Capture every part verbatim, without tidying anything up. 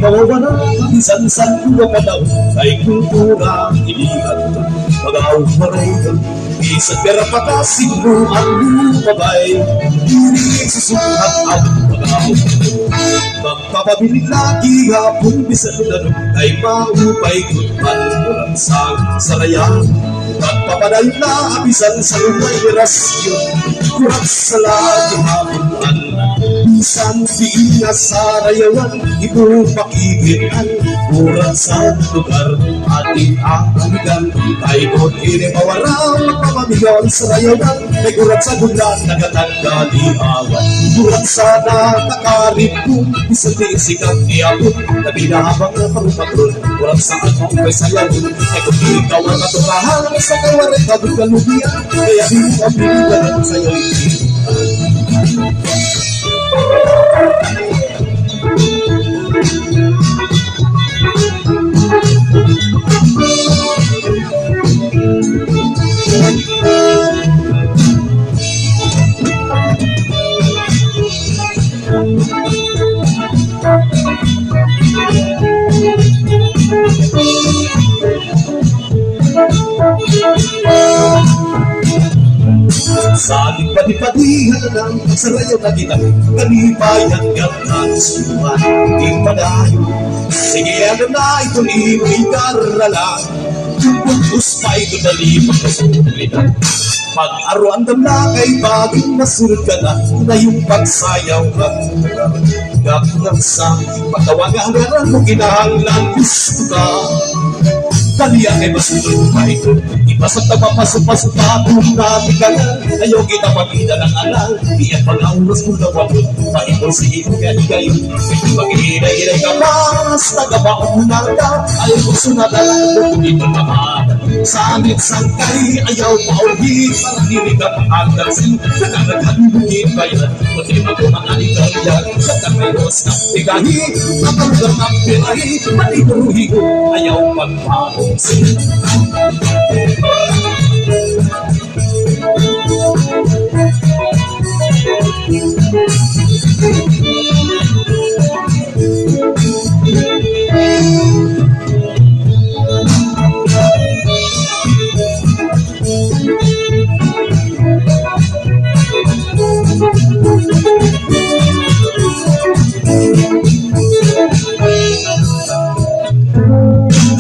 Mawawara bisan san-o nga panahon, kay kultura ini adto. Pag-awaray ka, bisan pira pa ka siglo an lumabay, diri susugad an pag-awaray. Magpapabilin lagi gihapon bisan ano, kay maupay gud man kurang sa sarayan. Magpapadayon na bisan sa lumay rasyon, kurang sa lagi gihapon an bisan diin nga sarayawan, imo makikit-an, kurang sa lugar, atin an aligan, kay kon ini mawara, magpapamigaw an sarayawan, kay kurang sa bulan, nagatanggal di awan, kurang sa nakakaripon, bisan di sikat ni apon, labi na habang naparupatrol, kurang sa ako may sayawon, kay kon ikaw an matukahan, sa kawaray kabog kalugian, kaya di mo ang pilitan ang sayaw. Salit padi-padihan na lang, pagsarayaw na kita, kalipayan nga kalusuhan. Di padayon, sige, ano na ito, imo ikarala. Bugos pa ito, dali, pagpasulit na. Pag-aro an damla kay bagong masulod ka na, na yung pagsayaw ka. Gapang sa pagtawagan mo, kinahanglan gusto ka. Dali kay masulod pa ito. Ipasok na papasok-pasok pa kung natin ka na. Ayaw kita pagkita ng alang. Di ang mga oras kung nawapot. Paikol sige kung kaya kayo. Pag-iinay-inay ka pa, basta ka pa umunang ka. Ayaw gusto na talaga kung dito ka pa. Sanit sangkay, ayaw pauwi, para dili ka maagad sin nagkakagibugin bayan. Kundi magkumakaligaw yan, sa kamay mo sa pigahi, makalugar ng pirahi, maniguruhi ko, ayaw pagpaungsi.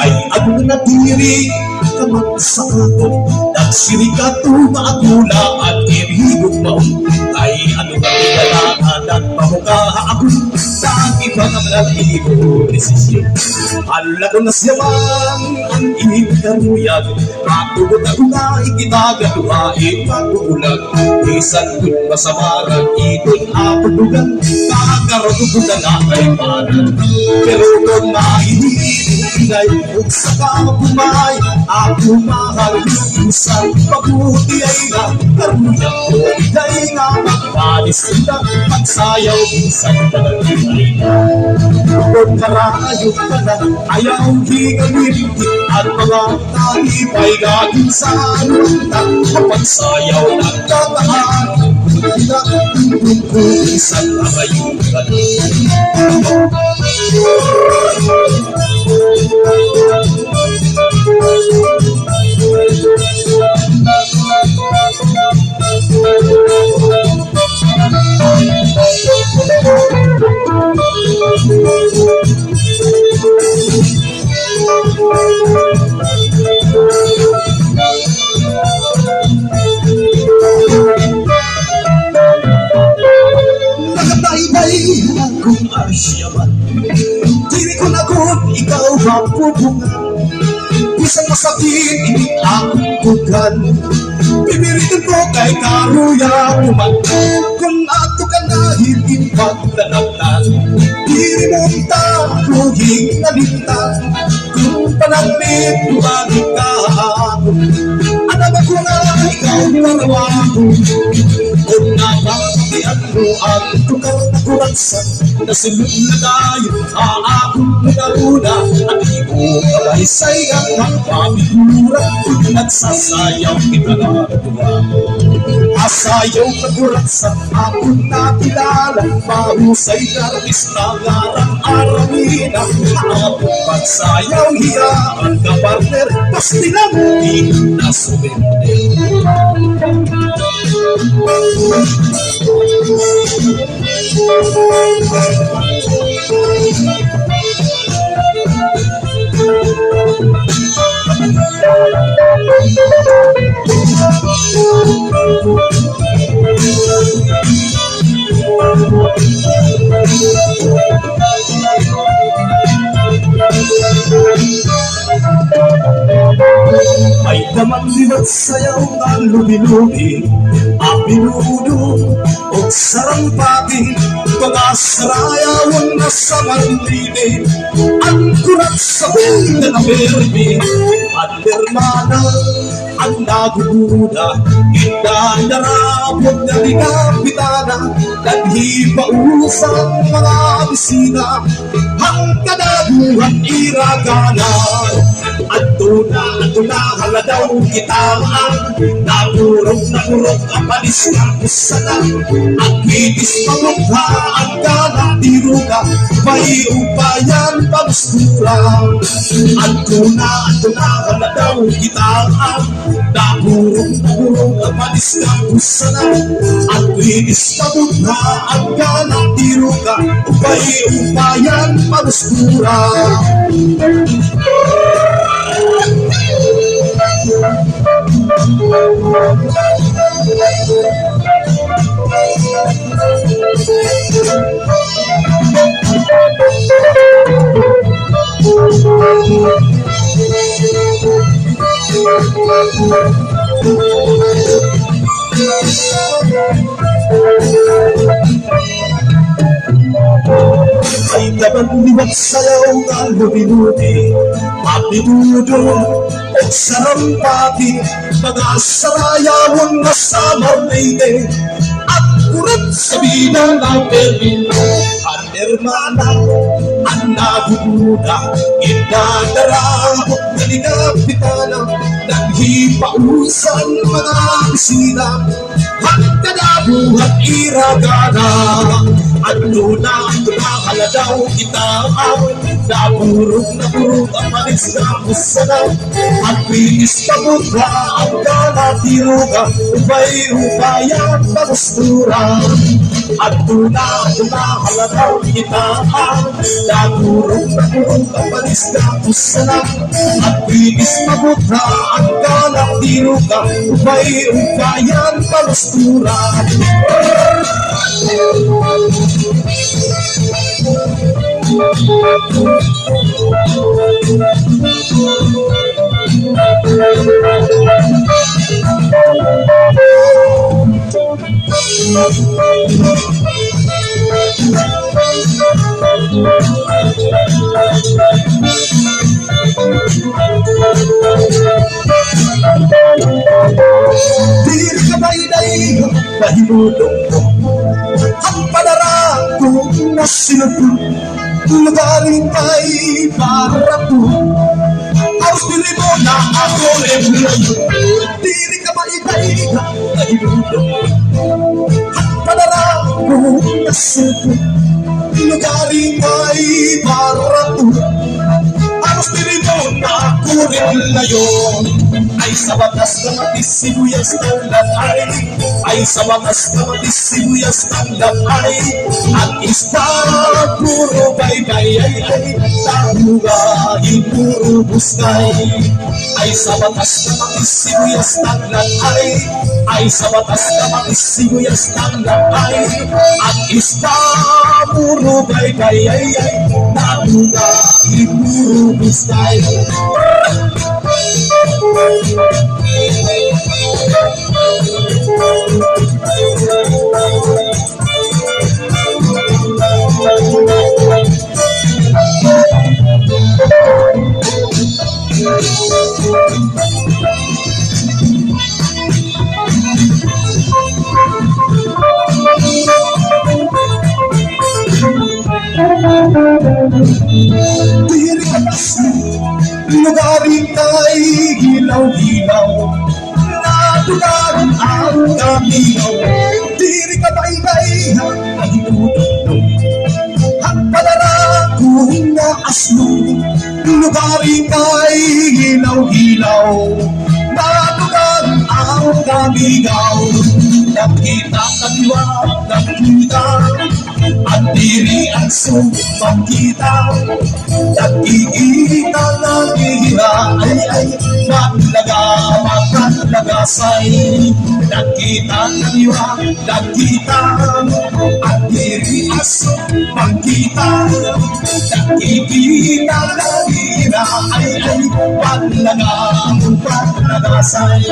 Kay ako nadiri ka man sa akon, nagsirikato maagula at inhigugmaon. Kay ano ba tigala ka nagpamuka ha akon, sa iba nga nag-ibo desisyon. Hala ko na siya man ang inyong karuyag, matugot ako nga ikitagaduha in pagbulag. Bisan kun masamaran iton apudugan, kakarugutan na kay panan. Pero kun mahihinay, ug sa kabumay, ako mahal, usan, pabuti ay na, karuyag ko, ikay nga magpanis sila, magsayaw, bisan ka naghinay. Kun karayo ka na, ayaw hinganin, at mga Kalipay gagin sa luta, kapagsayaw nagkatahan. Kita, tungkol ko isang arayutan. Nakataybay akong asyaman. Diri ko na gud ikaw mapubungan. Bisan masakit ini akong tugan, pipiriton ko kay karuyag ko man. Kun ato ka na higit paglalagtan, diri mo kita luging nalimtan. Kun pananglit, bumalik ka ako. Ano ba ko na ikaw tarawaho? Kun napa Iyan mo an tukar na kuratsa, nasulod na dayon ha akon una-una, an imo kabaysay an pamigura, nagsasayaw kita na duha. Asayaw na kuratsa, akon nakilala, mahusay na artista ngaran Armina, ha akon pagsayaw hiya an kapartner, pastilan, di na sumindi. May daman liwat sayaw nga lubi-lubi, apinudo ug sarampati, mga sarayawon nga sa marlini, an kuratsa nga napermi, an hermana, an naguguda, gindadarabot nga ginapitana, naghipausang mga bisita, hangkan nabuhat ira gana. Adto na, adto na, hala daw kita, naburok, naburok, apalis na, usa na, agwitis pamutha, an gana, tiruga, may upayan, pamstura. Adto na, adto na, hala daw kita, naburok, naburok, apalis na, usa na, agwitis pamutha, an gana, tiruga, upay-upayan, pamstura. Ay, daman liwat sayaw nga lubi-lubi, apinudo ug sarampati, mga sarayawon nga sa marlini, an kuratsa bida napermi, an hermana, an naguguda, gindadarabot nga ginapitana, naghipausang mga bisita, hangkan nabuhat ira gana. Adto na, adto na, hala daw kita, naburok, naburok, apalis na, usa na, agwitis pamutha, an gana, tiruga, upay-upayan, pamstura. Adto na, adto na, hala daw kita, naburok, naburok, apalis na, usa na, agwitis pamutha, an gana, tiruga, upay-upayan, pamstura. Diri ka ba, Inday, mahimudong ko. An panara ko nga sinugod, lugar may barato. Haros diri mo na ako rin. Diri ka ba, Inday, mahimudong ko. An panara ko nga sinugod, lugar may barato. Haros diri mo na ako rin layo. Ay, sa batas nga mati sibuyas tanglad ay. Ay, sa batas nga mati sibuyas tanglad ay. An isda puro baybay ay, ay. Tabuga puro buskay. Ay, sa batas nga mati sibuyas tanglad ay. Ay, sa batas nga mati sibuyas tanglad ay. An isda puro baybay ay, ay. Tabuga puro buskay. Diri ka asno, lugar kay hilaw-hilaw. Natugaron an kamigaw. Diri ka baybay, ha, nagtutugtog. Hagpadara ko nga asno, lugar kay hilaw-hilaw. Natugaron an kamigaw. Nagkita kami, wa, nagkita. An diri asno magkita, nagkikita na hira, ay, ay, matlaga, matlaga, say. Nagkita na hira, nagkita, an diri asno magkita, nagkikita na hira, ay, ay, matlaga, matlaga, say.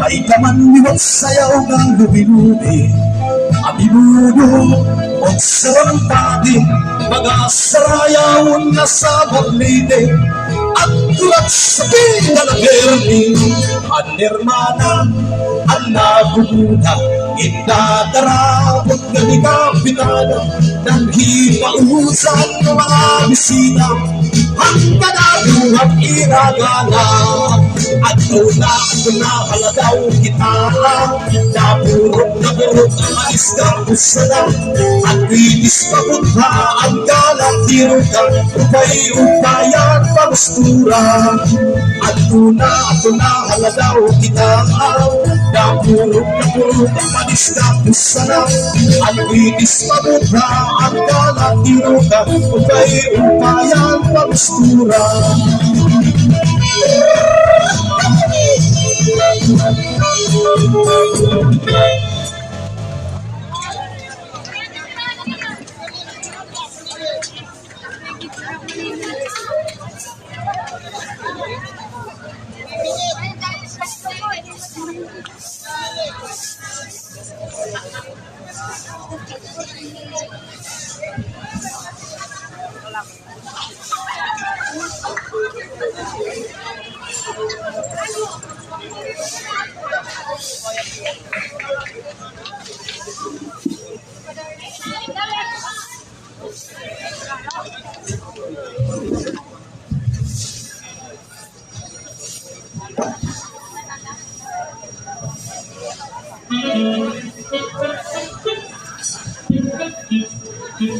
Ay kaman liwat sayaw nga lubi-lubi, abibudo, og sarampati, mga sarayaw nga sa Baglite, at tulad sa Pinalabirni, an hermana, an nabubuda, indadarabot nga ni Kapitana, nanghipausap mga bisita, hangkan nabuhat ira gala. Adto na, adto na, hala daw kita. Naburok, naburok an malis nga pusada. An witis pabutha, an gala tiruga. Upay-upayan, pamustura. Adto na, adto na, hala daw kita. Naburok, naburok an malis nga pusada. An witis pabutha, an gala tiruga. Upay-upayan, pamustura.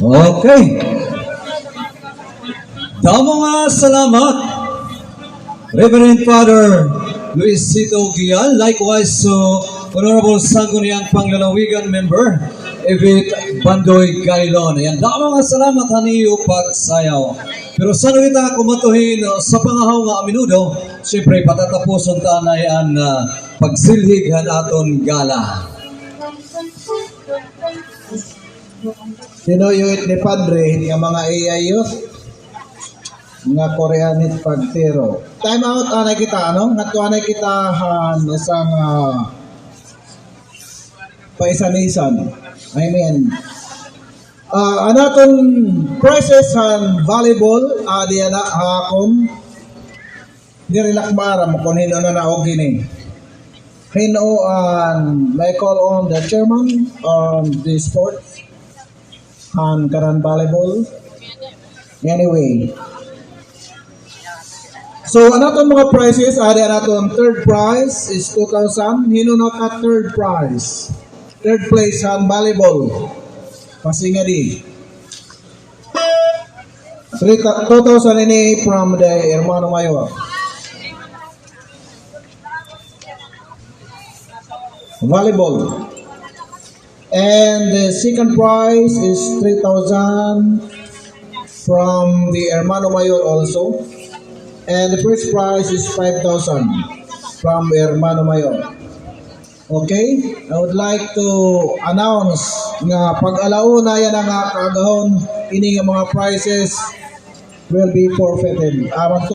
Okay. Damo nga salamat, Reverend Father Luisito Guial. Likewise to Honorable Sangguniang Panglalawigan Member Evit Bandoy Gaylon. Ayan, damo nga salamat han iyo pagsayaw. Pero san-o kita kumatuhin sa pangahaw nga aminudo, siyempre, patatapuson ta anay an, ah, pagsilhig han aton gala. Tinuyo it ni Padre nga mga iya youth nga Korean it pagtiro. Time out, anay kita, ano? Ngadto anay kita han usa nga paisanisan. I mean, ah, an aton prices han volleyball, ah, adi ana ha akon. Diri la ak maaram kon hin-o na naog hini. Hin-o an may call on the chairman on the sports han kanan volleyball. Anyway. So, an aton mga prizes, adi an aton third prize is two thousand. Hin-o naka-third prize? Third place han volleyball. Pasingadi. Three thou-, two thousand ini from the Hermano Mayor. Volleyball. And the second prize is three thousand from the Hermano Mayor also. And the first prize is five thousand from Hermano Mayor. Okay? I would like to announce nga pag-alauna yana nga kaagahon, ini nga mga prizes will be forfeited. Aron